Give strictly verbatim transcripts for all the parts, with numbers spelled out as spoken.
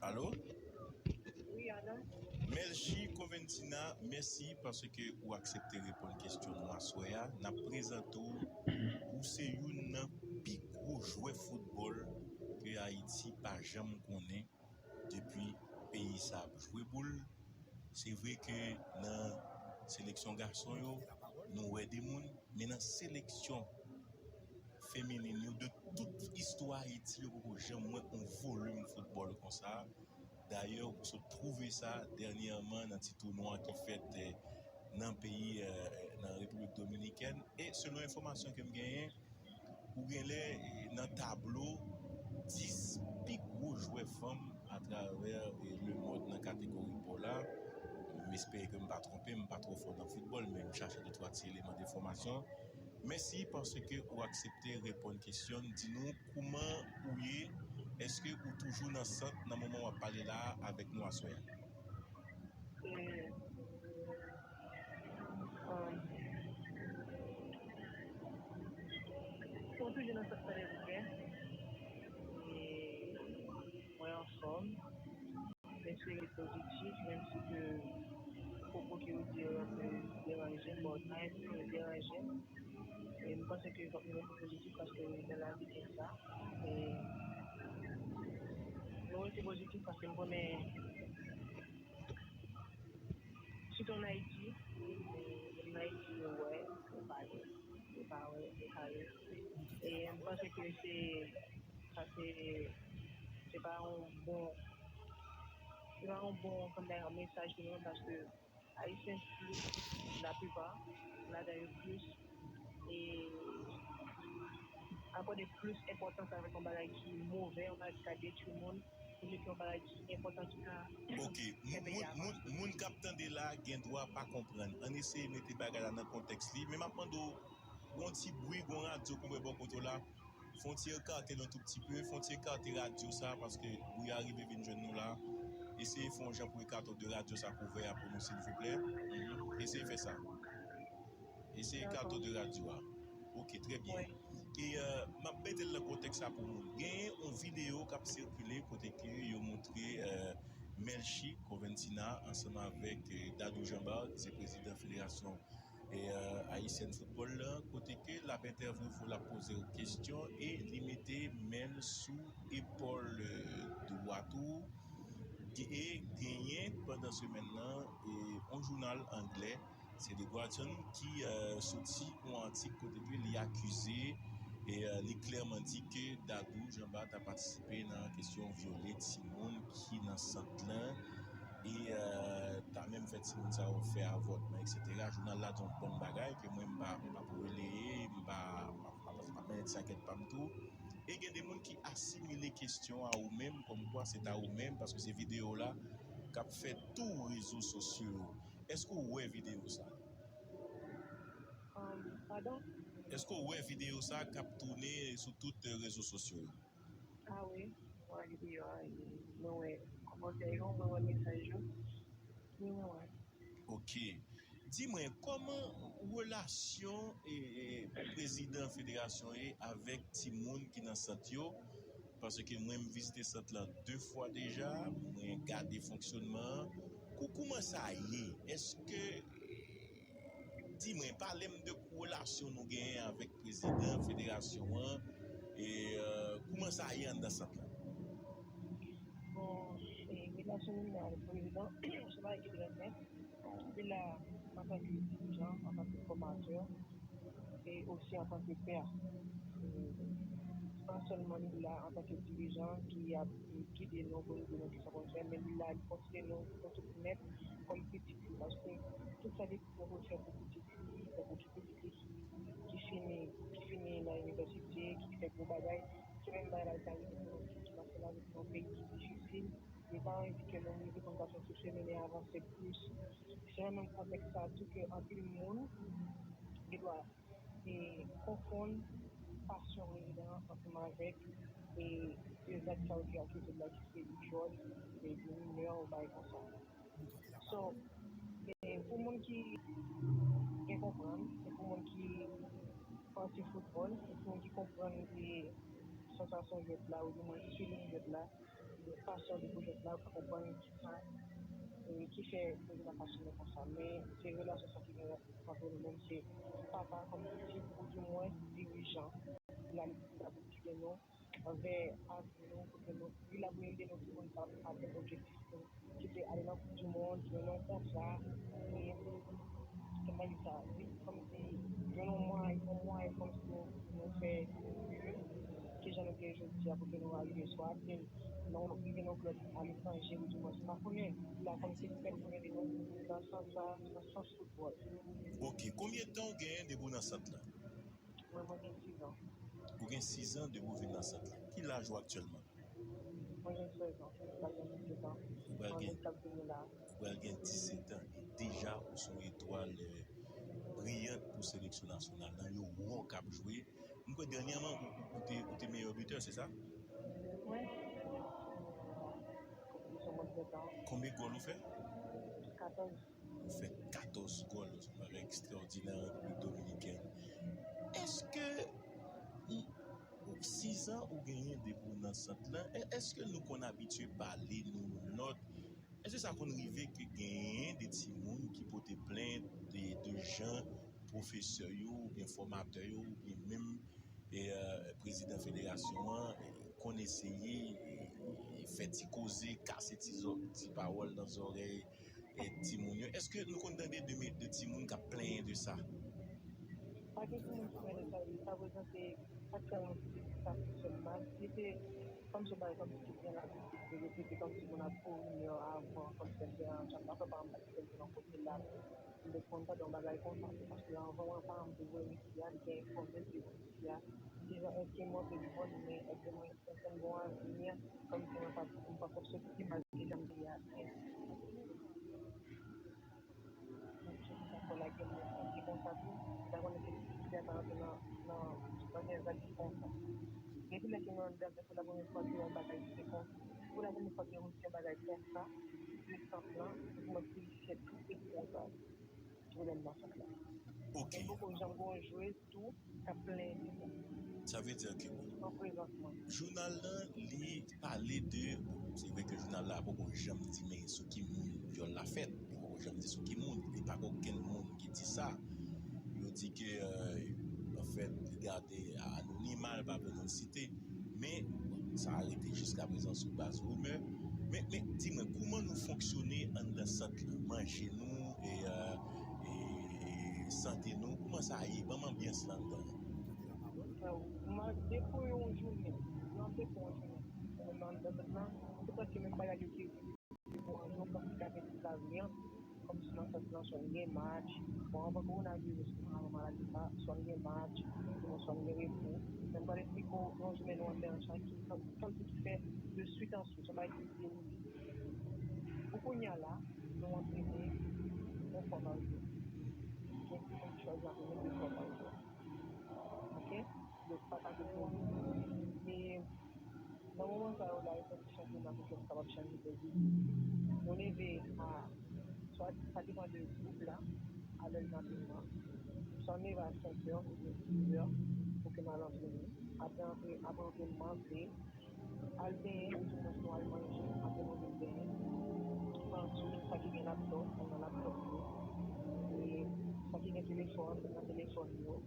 Alo? Wi, alo. Melchie Coventina, mèsi paske ou aksepte reponn kesyon nou aswè a. N ap prezante w, ou se youn nan pi gwo jwè foutbòl ke Ayiti pa janm konnen depi peyi sa ap jwe boul. Se vre ke nan seleksyon gason yo, nou wè de moun, men nan seleksyon feminin yo de tout istwa Ayiti, yo poko janm wè yon volim foutbòl konsa. Dayè, ou sot twouve sa dènyèman nan ti tounwa ki fèt eh, nan peyi, eh, nan Repiblik Dominikèn. E selon enfòmasyon ke m genyen, ou genlè eh, nan tablo dis pi gwo jwè fanm atravè eh, lemond nan kategori paw la. M espere ke m pa twonpe, m pa twò fò nan foutbòl, men m chache de twa ti eleman de enfòmasyon. Mèsi paske ou aksepte reponn kesyon n. Di nou kouman ou ye, èske ou toujou nan sant nan moman w ap pale la a avèk nou aswè a? E, um, mwen toujou nan sant Fèlè Bouke. E mwen anfòm. M espere pozitif, menm si ke pwopo ke yo di yo ap deranje m, bon, nan espri yo deranje m. E m panse ke fòk nou rete pozitif paske nan lavi gen sa. E nou rete pozitif paske m konnen sitou ann Ayiti, ann Ayiti yo wè, yo pale, yo pa wè, yo pale. E m panse ke se sa se se pa yon bon se pa yon bon kòm mesaj pou nou paske Ayisyen plis laplipa ladan yo plis e akòde plis enpòtans avèk yon bagay ki move, yon bagay ki ka detwi moun, pou li fè yon bagay ki enpòtan ki ka Ok, moun, moun, moun k ap tande la gen dwa pa konprann. Ann eseye mete bagay la nan kontèks li. Men m ap mande w, gon ti bwi, gon radyo k ap bò kote w la. Fè yon ti ekate l yon tou pti pe, fè yon ti ekate radyo sa, paske bwi a rive vin jwenn nou la. Eseye fè yon jan pou ekate w de radyo sa k ouvè a pou nou, silvouplè. Mhm. Eseye fè sa. Eseye ekate w de radyo a. Ok, trè byen. E euh, m ap mete l nan kontèks la pou moun. Genyen yon videyo k ap sikile kote ke yo montre euh, Melchie Coventina ansanm avèk euh, Dadou Jean Bart, ki se prezidan federasyon e, euh, ayisyèn foutbòl la, kote ke l ap entèvyouve w, l ap poze w kesyon e li mete men l sou epòl euh, dwat ou. E genyen pandan semèn nan e, yon jounal anglè, se The Guardian, ki euh, soti yon atik kote ke li akize e euh, li klèman di ke Dadou Jean Bart ta patisipe nan kesyon vyole timoun ki nan sant lan e euh, ta menm fè timoun sa yo fè avòtman, etsetera. Jounal la di yon bann bagay ke mwen m pa m pa pou releye, m pa m pa m pa mennen ti ankèt pa m tou. E gen de moun ki asimile kesyon a ou menm, kòmkwa se ta ou menm, paske se videyo la k ap fè tou rezo sosyo yo. Èske w wè videyo sa? Um, pardon? Èske w wè videyo sa k ap tounen sou tout rezo sosyo yo? Ah wi, mwen wè videyo a, e mwen wè kòmantè yo, mwen wè mesaj yo. Wi, mwen wè. Ok. Di mwen, kòman relasyon e, e, prezidan federasyon ye avèk timoun ki nan sant yo? Paske mwen, m vizite sant lan de fwa deja, mwen gade fonksyonman an. Kou, kouman sa ye? Èske, di mwen, pale m de relasyon nou genyen avèk prezidan federasyon an, e euh, kouman sa ye anndan sant lan? Bon, e, relasyon nou genyen avèk prezidan, se bagay ki trè senp. Li la antanke dirijan, antanke fòmatè, e osi antanke pè. E pa sèlman li la antanke dirijan ki ap gide nou pou nou di nou kisa pou nou fè, men li la, li konsidere nou, nou tout nèt kòm pitit li, paske tout sa li di nou pou l fè pou pitit li, tankou ki pitit li ki, ki fini, ki fini nan inivèsite, ki fè gwo bagay, se menm bagay la li ta rive pou nou ki pase lavi nan yon peyi ki difisil. Li pa anvi ke nou rive konn gason sou chemen e avanse plis. Se nan menm kontèks sa a tou ke anpil moun gendwa e konfonn pasyon prezidan an ansanm avèk e de zak sa yo te akize l la ki se vyòl e de minè ou bagay konsa. So, e pou moun ki gen konprann, e pou moun ki panse foutbòl, e pou moun ki konprann e sansasyon jwèt la, oudimwen feeling jwèt la, pasyon li pou jwèt la, ou ka konprann kisa, e, ki fè prezidan Casimir konsa. Men se relasyon sa ki gen ant nou menm, se papa kòm pitit, oudimwen dirijan. Li la, li la pou gide nou anvè avni nou, pou ke nou, li la pou ede nou timoun sa, atenn objektif nou, ki se ale nan Koup di Mond, jwenn yon kontra, e, kòman di sa, li, kòmsi, jwenn yon mwayen, yon mwayen kòmsi nou, nou fè, kijan nou te ye jodi a pou ke nou arive swa atenn, nan yon, rive nan yon klèb aletranje, oudimwen, m pa konnen, li la kòmsi li fè l pou ede nou nan sans sa, nan sans foutbòl. Ok, konbyen tan w genyen depi w nan sant lan? Mwen, mwen gen sizan. Ou gen sizan depi w vin nan sant lan. Ki laj ou aktyèlman? Mwen gen sèzan. Mwen gen disètan. Ou pral gen, ou pral gen disètan e deja ou se yon etwal, eh, briyant pou seleksyon nasyonal lan. Yo wè w k ap jwe. M kwè dènyèman, ou, ou, ou te, ou te meyè bitè, se sa? Wi. Konbyen gòl ou fè? Katòz. Ou fè katòz gòl, se yon bagay ekstraòdinè an Repiblik Dominikèn. Èske ou, ou sizan ou genyen depi w nan sant lan, è-, èske nou konn abitye pale nou lòt? Èske sa konn rive ke genyen de timoun ki pote plent de, de jan pwofesè yo, oubyen fòmatè yo, oubyen menm e, eh, prezidan federasyon an, eh, konn eseye, eh, fè ti koze, kase ti zò-, ti pawòl nan zòrèy, eh, timoun yo. Èske nou konn tande de, de timoun k ap plenyen de sa? Pa gen timoun ki plenyen de sa, jiska prezan se sa k fè mwen di sa fonksyòn mal. Si se kòmsi, pa egzanp, si se byen la, se repete kòmsi moun ap kouri avan, kòmsi se byen, jan pa fè pa anba ki nan kote la. M te konn tande yon bagay konsa, se paske anvan mwen pa m te voye mesye a, li te enfòme m, li te di mesye a, se jan èske m monte devan li, men èske mwen, èske m gon avni, kòmsi mwen pa, m pa konn soti pi mal ke jan m te ye a. Mesye ki ta fè lage m nan santi konsa tou, m ta konnen ke mesye a ta rantre nan, nan, nan gen zak ki konsa. Depi lè ke mwen anndan, se la premye fwa ke yon bagay se konsa. Se la premye fwa ke yon bagay konsa, de sant lan, pou mwen ki fè tout se konsa. Pwoblèm nan sant lan. Ok. E poko janm gon jwez tou k ap plenyen de sa. Sa vle di ke, bon, an prezans mwen, jounal lan, li pale de, bon, se vre ke jounal la poko janm di men sou ki moun vyòl la fèt, li poko janm di sou ki moun, li pa gen okenn moun ki di sa. Yo di ke, euh, anfèt, li gade anonima, li pa vle nou site. Men, bon, sa a rete jiska prezan sou baz rimè. Men, men, di mwen, kouman nou fonksyone anndan sant lan? Manje nou, e, e, e sante nou, kouman sa ye? Ban m anbyans lan anndan an. Mwen, depi yon jounen, yon depi yon jounen, mwen anndan sant lan, se prèske menm bagay yo ki pou anjou, kòmsi ka gen ti varyans, kòmsi nan sant lan, swa n gen match. Bon, anvan kowonaviris, anvan maladi sa, swa n gen match, oubyen swa n gen repo. Men m pral eksplike w yon jounen nou anndan an, sa ki, kòm, kòmsi ki fè de suite en suite, se yon bagay ki dewoule. Pou kounye a la, nou antrene yon fwa pa jou. Gen timoun ki chwazi antrene de fwa pa jou. Ok? Donk, pa ka gen pwoblèm. E nan moman sa yo la, yo santi chanjman nan klèb kapab chanje pèdi. Nou leve a, swa, sa depann de gwoup la, a lè l nan antrenman. Swa n leve a senkè oubyen sizè pou ke n al antrene. Apre antre-, apre antrenman, se al benyen, oudimwen nou al manje, apre nou vin benyen. Answit, sa ki gen laptòp, al nan laptòp yo. E sa ki gen telefòn, nan telefòn yo.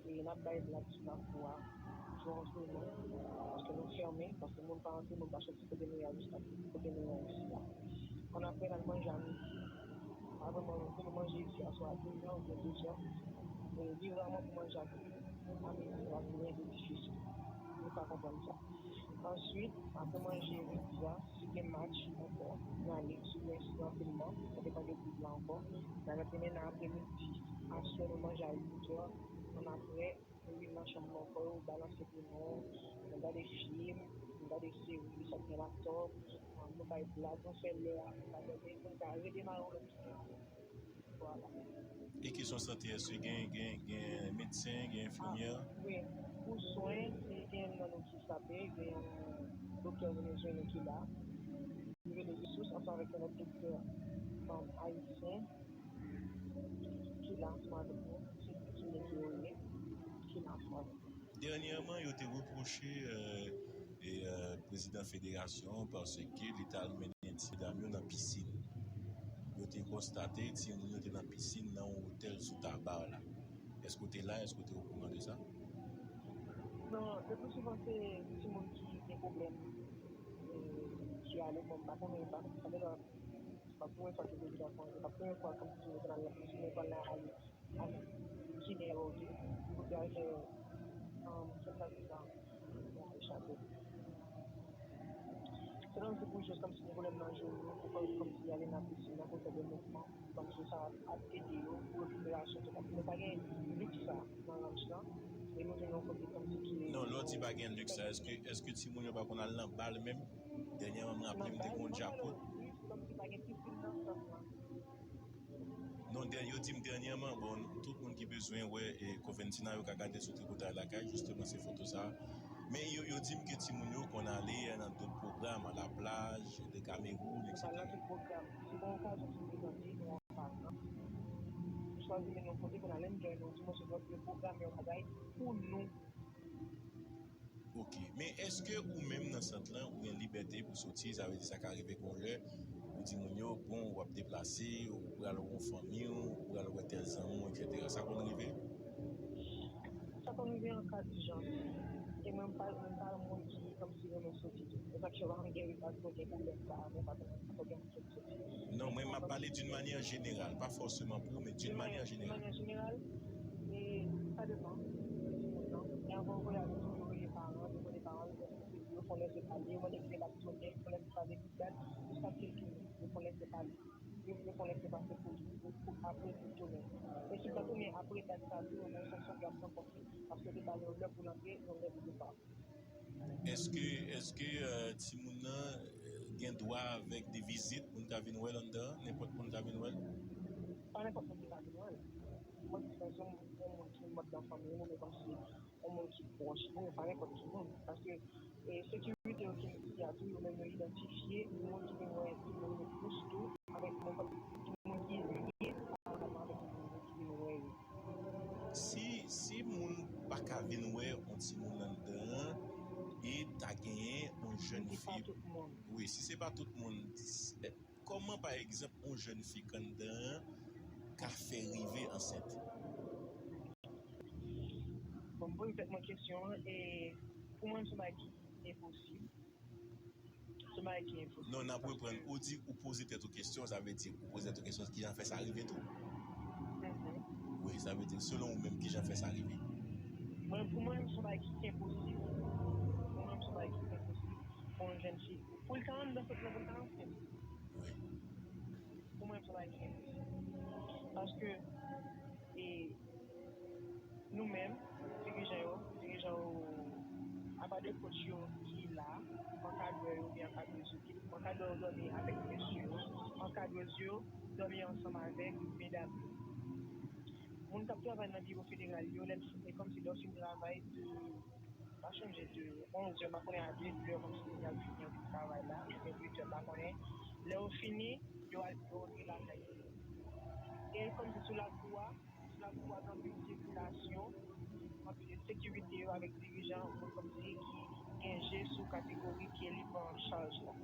E n ap bay blag sou lakou a, jwe antrenman, paske nou fèmen, paske moun pa rantre, moun pa soti kote nou ye a jiska kote nou ye a isi a. Annapre, n al manje a midi. Apre manje, nou manje isi a swa a trèzè oubyen dezè. Men vire a manje a midi, sa va vin difisil. Nou ka konprann sa. Answit, apre manje midi a, si gen match ankò, n ale, si gen, si gen antrenman, sa depann de gwoup la ankò. N al antrene nan apremidi, aswè nou manje a uit è, annapre, nou vin nan chanm nou ankò, yo balanse pou nou, nou gade fim, nou gade seri, sa k gen laptòp, nou bay blag, nou fè lè a, nou ka dòmi, pou nou ka redemare yon lòt jounen. Vwala. E kesyon sante, èske gen, gen, gen medsen, gen enfimyè? Wi. Pou swen, gen nan nou ki frape, gen yon doktè venezuelyen ki la. Li rele Resous ansanm avèk yon lòt doktè, um, ayisyen ki la ansanm avèk nou, se ki ki yo ye, ki la ansanm avèk nou. Dènyèman, yo te repwoche e, e, prezidan federasyon an paske li t al mennen ti medam yo nan pisin. Yo te konstate timoun yo te nan pisin nan yon otèl sou Tabar la. Èske w te la? Èske w te okouran de sa? Non, le plus souvent se timoun ki gen pwoblèm e, ki ale, bon, m pa konnen, m pa konnen, sa devan. Se pa premye fwa ke prezidan fè, se pa premye fwa kòm si nou pral la, si nou pral la ale, ale kine yo, ok, pou yo al fè um, sèn sa, se sa, bon, echape. Se nan se pou jis kòm si gen pwoblèm nan jenou, pou fè kòm si ale nan pisin nan, pou fè de mouvman, kòm si sa ap ede yo pou rekiperasyon tou. Paske nou pa gen liks sa nan ranch lan, e nou jwenn yon kote kòm si ki. Non, lè w di pa gen liks sa, èske, èske timoun yo pa konn al nan bal menm? Dènyèman, m raple m te gen yon djakout. Kòm si pa gen pisin nan sant lan. Non, dè, yo di m dènyèman, bon, tout moun ki bezwen wè e, Coventina, yo ka gade sou Tripotay Lakay, jisteman, se foto sa a. Men yo, yo di m ke timoun yo konn ale e, nan dòt pwogram, a la plaj, Decameroun, Nou pral nan etsetera. Tout pwogram. Si gen okazyon pou nou prezante, nou an pral nan. Nou chwazi mennen yon kote pou n al enjoy nou, di mwen se lòt yo pwograme yon bagay pou nou. Ok. Men èske ou menm nan sant lan, ou gen libète pou soti, sa vle di sa ka rive gon lè, ou di moun yo, bon, w ap deplase, ou pral wè yon fanmi w, ou pral wè tèl zanmi w, etsetera. Sa konn rive? Sa konn rive an ka dijans. E mwen, m pa, mwen pa yon moun ki kòm si renmen soti tou. Se sa k fè m gen, m pa gen pwoblèm sa a, mwen pa gen, pa gen moun ki soti. Non, mwen, m ap pale d'une manière générale, pa fòseman pou ou, men d'une manière D'une générale. Manière générale, e sa depan de timoun nan. E anvan w voyaje, toujou rele paran, demande paran yo, èske se pou yo fè yon lèse pale, yo mande ki lè l ap tounen, fè yon lèse pale, ki dat, jiska ki l tounen, yo fè yon lèse pale. Yo, yo fè yon lèse pase pou li, pou, pou apre pou l tounen. E si l pa tounen apre dat sa a tou, yo gen yon sanksyon ki ap pran kont li, paske yo te ba li yon lè pou l antre, yon lè pou l depa. Èske, èske e, timoun nan e, gen dwa avèk de vizit, moun ka vin wè l anndan, nenpòt moun ka vin wè l? Pa nenpòt moun ki ka vin wè l. Mwen, se yon, yon moun ki mòd nan fanmi m, oubyen kòm si yon moun ki pwòch li, men pa nenpòt ki moun. Paske e, sekirite yo ki di a tou, yo menm yo idantifye moun ki vin wè timoun yo plis tou avèk nenpòt timoun ki lye ansanm avèk moun ki vin wè yo. Si, si moun pa ka vin wè yon timoun anndan an, e ta genyen yon jèn Se pa fi. Tout moun. Wi, si se pa tout moun, s- kòman, pa egzanp, yon jèn fi k anndan an ka fè rive ansent? Bon, m poze tèt mwen kesyon an, e pou mwen, se yon bagay ki enposib. Se yon bagay ki enposib. Non, n ap reprann. Ou di ou poze tèt ou kesyon, sa vle di ou poze tèt ou kesyon, kijan fè sa rive tou? Mhm. Wi, sa vle di, selon ou menm, kijan fè sa rive? Mwen, pou mwen, se yon bagay ki enposib. Pou mwen, se yon bagay ki enposib pou yon jèn fi. Pou l ta anndan fèt la, pou l ta ansent. Wi. Pou mwen, se yon bagay ki enposib. Paske, e, nou menm, dirijan yo, dirijan yo, apa de coach yo ki la, ankadrè yo, oubyen ankadrèz yo, ki, ankadrè yo dòmi avèk mesye yo, ankadrèz yo dòmi ansanm avèk medam yo. Moun k ap travay nan biwo federal yo, lè, e kòmsi lè w fin travay, de, pa chonje, de onzè, m pa konnen, a de zè, kòmsi y ap fini antre travay la, oubyen uit è, m pa konnen. Lè yo fini, yo al, yo rantre lakay yo. E kòmsi sou lakou a, sou lakou a, gen anpil sikilasyon, anpil ensekirite yo avèk dirijan, moun kòmsi ki gen je sou kategori ke li pran an chaj la.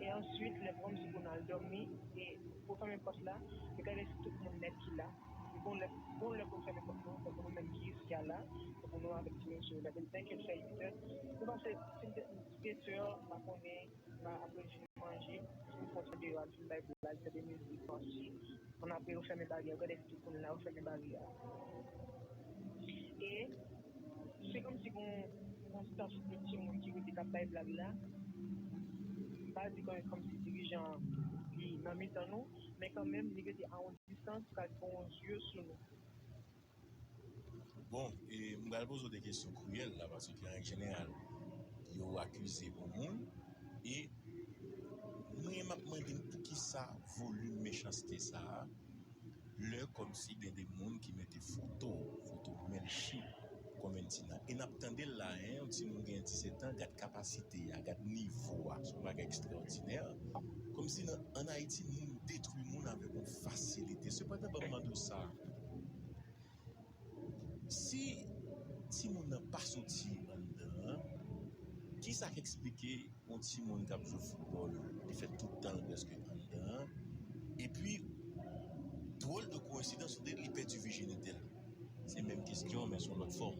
E answit, lè kòmsi pou n al dòmi, e pou fèmen pòt la, yo gade si tout moun nèt ki la. Bon lè, bon lè pou fèmen pòt nou, tankou nou menm ki isi a la, tankou nou avèk ti mesye yo la, depi senkè fè uit è, nou pase, si n te, sèt è, m pa konnen, m pa apre fin manje, nou fè yon ti deyò, al fin bay blag, tande mizik, panse, ann apre yo fèmen baryè, yo gade si tout moun la, yo fèmen baryè a. E se kòmsi gon, gon staff de timoun ki rete k ap bay blag la, m pa di kòm, kòmsi dirijan an, li nan mitan nou, men kanmenm, li rete a yon distans, ka gon zye sou nou. Bon, e m pral poze w de kesyon kriyèl la, paske an règ jeneral, yo akize yon moun, e mwen, m ap mande m poukisa volim mechanste sa a, lè kòmsi gen de moun ki mete foto, foto Melchie, Coventina. E n ap tande l la, en, yon timoun gen disèt an, gad kapasite a, gad nivo a, se yon bagay ekstraòdinè. Kòmsi nan, ann Ayiti, moun detwi moun avèk yon fasilite. Sepandan, ban m mande w sa. Si, timoun nan pa soti anndan an, ki sa k eksplike yon timoun k ap jwe foutbòl, li fè tout tan l prèske anndan an, epi dwòl de koyensidans, ou te di li pèdi vijinite l. Se menm kesyon, men sou lòt fòm.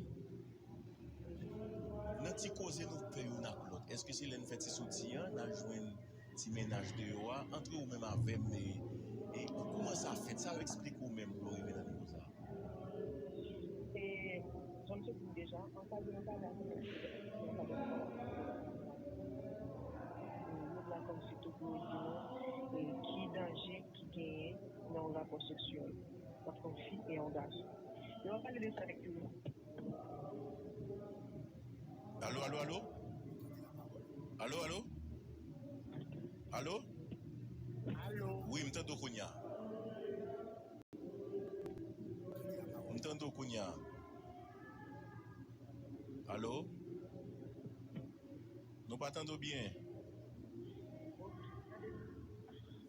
Nan ti koze nou fè youn ak lòt, èske se lè n fè ti soti an, n al jwenn ti mennaj deyò a, antre ou menm avè m, e, e kòman sa fèt? Sa yo eksplike ou menm pou yo rive nan nivo sa a? E, jan m te di w deja, ankadreman pa la pou mwen. Yo la kòmsi tou pou yo di nou, e, ki danje ki genyen nan yon rapò seksyèl ant yon fi e yon gason. Yo pa pale de sa avèk yo. Alo, alo, alo? Alo, alo? Alo? Alo? Wi, m tande w kounye a. M tande w kounye a. Alo? Nou pa tande w byen.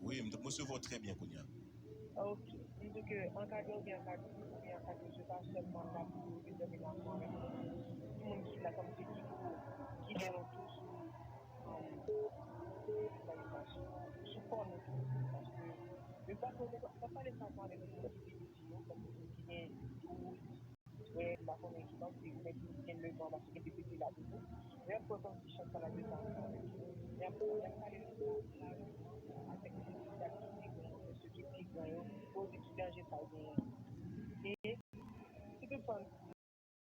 Wi, m t-, m resevwa w trè byen kounye a. Ok. M di ke ankadre oubyen ankadre, oubyen ankadre, se pa sèlman la pou yo vin dòmi la ansanm avèk nou. Tout moun ki la, kòmsi ki pou, ki dèyè nou tou sou, um, sou kò nou tou. Paske, de fwa ke nou pa pale sa ansanm avèk moun ki pi piti yo, kòmsi ki gen douz, frè, m pa konnen ki panse, men ki gen letan, paske gen pi piti la toujou. Lè m kwè kòmsi chak sa la de sa ansanm avèk yo. Lè m, lè m pale de sa, la, avèk moun ki pi gran yo, mesye ki pi gran yo, pou di ki danje sa genyen. E, si toutfwa,